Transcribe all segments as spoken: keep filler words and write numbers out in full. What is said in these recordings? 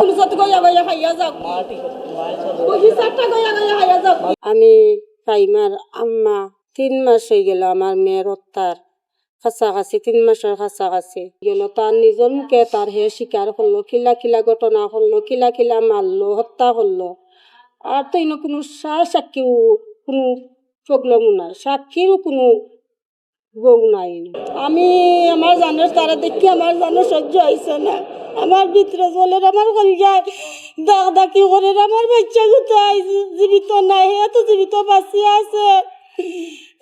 পুলিশত গইয়া গইয়া খাইয়া যাও। ওই বিচারটা গইয়া গইয়া খাইয়া যাও। আমি ফাইমার আম্মা, তিন মাস অইগেলো আমার মেয়ের হত্যার কাছাকাছি, তিন মাসর কাছাকাছি। গেলো তার নিজর মুখে তার হে স্বীকার করলো, কিলা কিলা ঘটনা করলো, কিলা কিলা মারলো, হত্যা করলো। আর তো ইনো কুনু সা-, সাক্ষী কুনু problem নাই, সাক্ষীরও কুনু বউ নাই। আমি আমার জানর তারা দেখি আমার জানর সহ্য অইছে না। আমার ভিতরে জ্বলের, আমার কলিজায় দাগ দাগি করের। আমার বাচ্চা গুতা জীবিত নাই, হে তো জীবিত বাঁচিয়া আছে,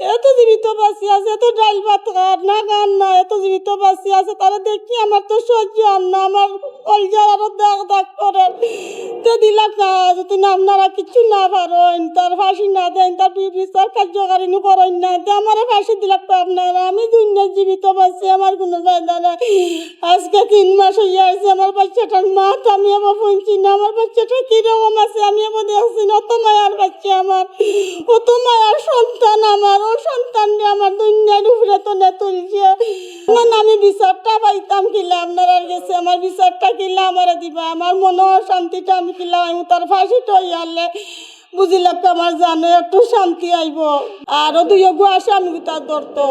হে তো জীবিত বাঁচিয়া আছে, হে তো ডাইল ভাত খার না, খার না, হে তো জীবিত বাঁচিয়া আছে। তারা দেখি আমার তো সহ্য আর না, আমার কলিজায় আরো দাগ দাগ করের। তে দিলাক না, যদি না আপনারা কিচ্ছু না পারইন, তার ফাঁসি না দেইন, তার বি-, বিচার কার্যকারী নু করইন না, তে আমারে ফাঁসি দিলাক তো আপনারা। আমি দুনিয়া জীবিত বাঁচি, আমার কুনু ফায়দা নাই। আজকে তিন মাস অইয়া আইছে, আমার বাচ্চাটার মাত আমি এবার হুনছি না, আমার বাচ্চাটা কিরকম আছে আমি এবার দেখছি না। অত মায়ার বাচ্চা আমার, অত মায়ার সন্তান আমার, ও সন্তানরে আমার দুনিয়ার উপরে তো নে তুলছে। এখন আমি বিচারটা পাইতাম কিলা আপনারার গেছে, আমার বিচারটা কিলা আমারে দিবা, আমার মনর শান্তিটা আমি কিলা পাইমু, তার ফাঁসিটা অইয়ালে বুঝিলাম তো আমার জানো একটু শান্তি আইবো। আর ও দুইগু আসামি গুতা ধরতো,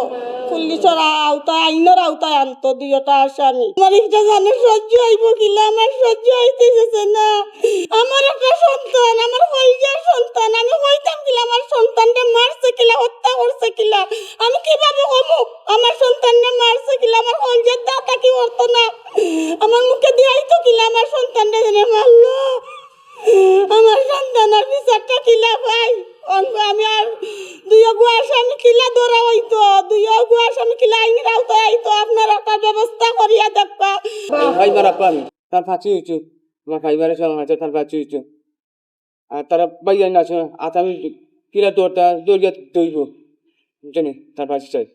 পুলিশর আ-, আওতায়, আইনর আওতায় আনতো দুইটা আসামি। আমার একটা জানো সহ্য আইবো কিলা, আমার সহ্য আইতেছে না। আমার একটা সন্তান, আমার কলিজার সন্তান, আমি কইতাম কিলা আমার সন্তানরে মারছে কিলা, হত্যা করছে কিলা, আমি কিভাবে কমু? আমার সন্তানরে মারছে কিলা, আমার কলিজার দাগ দাগি করতো না, আমার মুখে দিয়া আইতো কিলা, আমার সন্তানরে যেন মারলো। আমার সন্তানর বিচারটা কিলা পাই? অন-, আমি আর দুইগু আসামি কিলা ধরা অইতো, দুইগু আসামি কিলা আইনর আওতায় আইতো, আপনারা একটা ব্যবস্থা করিয়া দেখবা। ভাই মারা পান, তার ফাঁসি অইছে, আমার ভাই মারা সব আছে, তার ফাঁসি অইছে। আর তারা ভাই আইন আছে, আসামি কিলা ধরতা, ধরিয়া ধরবো, বুঝছেন? তার ফাঁসি চাই।